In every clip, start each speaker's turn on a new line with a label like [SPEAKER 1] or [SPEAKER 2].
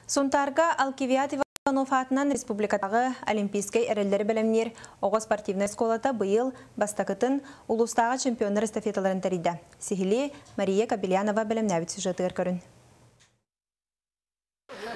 [SPEAKER 1] Сунтаарга Алкивиад Иванов аатынан республикатааҕы Олимпийскай эрэллэри бэлэмниир оҕо спортивнай оскуолата быйыл бастакытын улуустааҕы чемпионнар эстафеталарын тэрийдэ. Сиһилии Мария Кобельянова бэлэмнээбит сюжетыгар көрүн.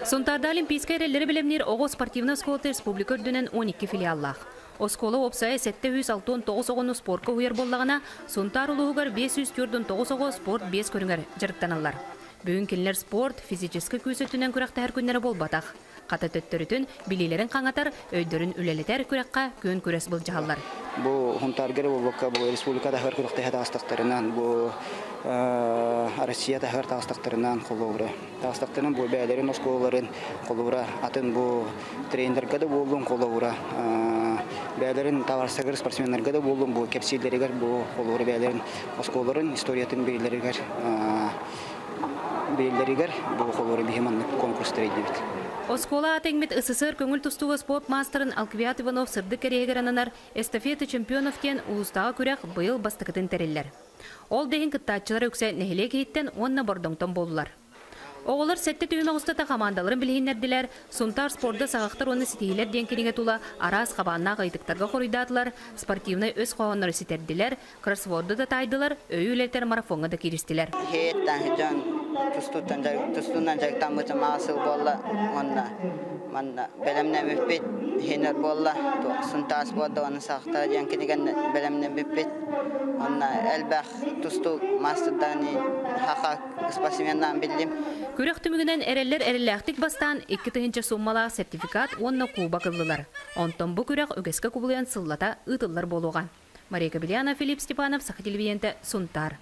[SPEAKER 2] Сунтаарда Олимпийскай эрэллэри бэлэмниир оҕо спортивнай оскуолата республика үрдүнэн 12 филиаллаах. Оскуола уопсайа 769 оҕону спорка уһуйар буоллаҕына, Сунтаар улууһугар 549 оҕо спорт биэс көрүҥэр дьарыктаналлар. Бүгүн кинилэр спорт, физическэй күүс өттүнэн күрэхтэһэр күннэрэ буолбатах. Хата төттөрүтүн билиилэрин хаҥатар, өйдөрүн үлэлэтэр күрэххэ күөн күрэс былдьаһаллар.
[SPEAKER 3] Бу Сунтаарга буолбакка, бу республика таһыгар күрэхтэһэ таҕыстахтарынан, бу Россия таһыгар таҕыстахтарынан холобура. Таҕыстахтарынан бу бэйэлэрин оскуолаларын холобура, атын бу тренерга да буоллун холобура, бэйэлэрин табаарыстарыгар спортсменнарга да буоллун бу кэпсииллэригэр бу холобура бэйэлэрин оскуолаларын историятын билэллэригэр билэллэригэр бу холобура биһи маннык конкурс тэрийдибит.
[SPEAKER 2] Оскуола аата иҥмит СССР көҥүл тустууга спорт маастарын Алквиад Иванов сырдык кэриэһигэр ананар «Эстафета чемпионов» диэн улуустааҕы күрэх быйыл бастакытын тэриллэр. Ол да иһин кыттааччылар үксэ нэһилиэк иһиттэн уонна Бордоҥтон буоллулар. Оҕолор сэттэ түһүмэх устата хамаандаларын билиһиннэрдилэр, Сунтаар спорда саҕахтар уонна ситиһиилэр диэн кинигэ тула араас хабааннаах ыйытыктарга хоруйдаатылар, спортивнай өс хоһооннору ситэрдилэр, кроссворду да таайдылар, өйү үлэлэтэр марафоҥҥа да кииристилэр.
[SPEAKER 4] Иһиттэн дьон тустууттан тустуунан дьарыктаммытым аҕыс сыл буолла уонна манна бэлэмнэммиппит иһинэр буолла Сунтаас буолда уонна саҕахтара диэн кинигэннэ бэлэмнэммиппит уонна элбэх тустуу маастардаан хаха спортсменнаан биллим.
[SPEAKER 2] Күрэх түмүгүнэн эрэллэр эрэллээхтик бастаан 2000 сууммалаах сертификат уонна кубок ыллылар. Онтон бу күрэх үгэскэ кубулуйан сыллата ыытыллар буолуоҕа. Мария Кобельяна, Филипп Степанов, Саха телевидениетэ, Сунтаар.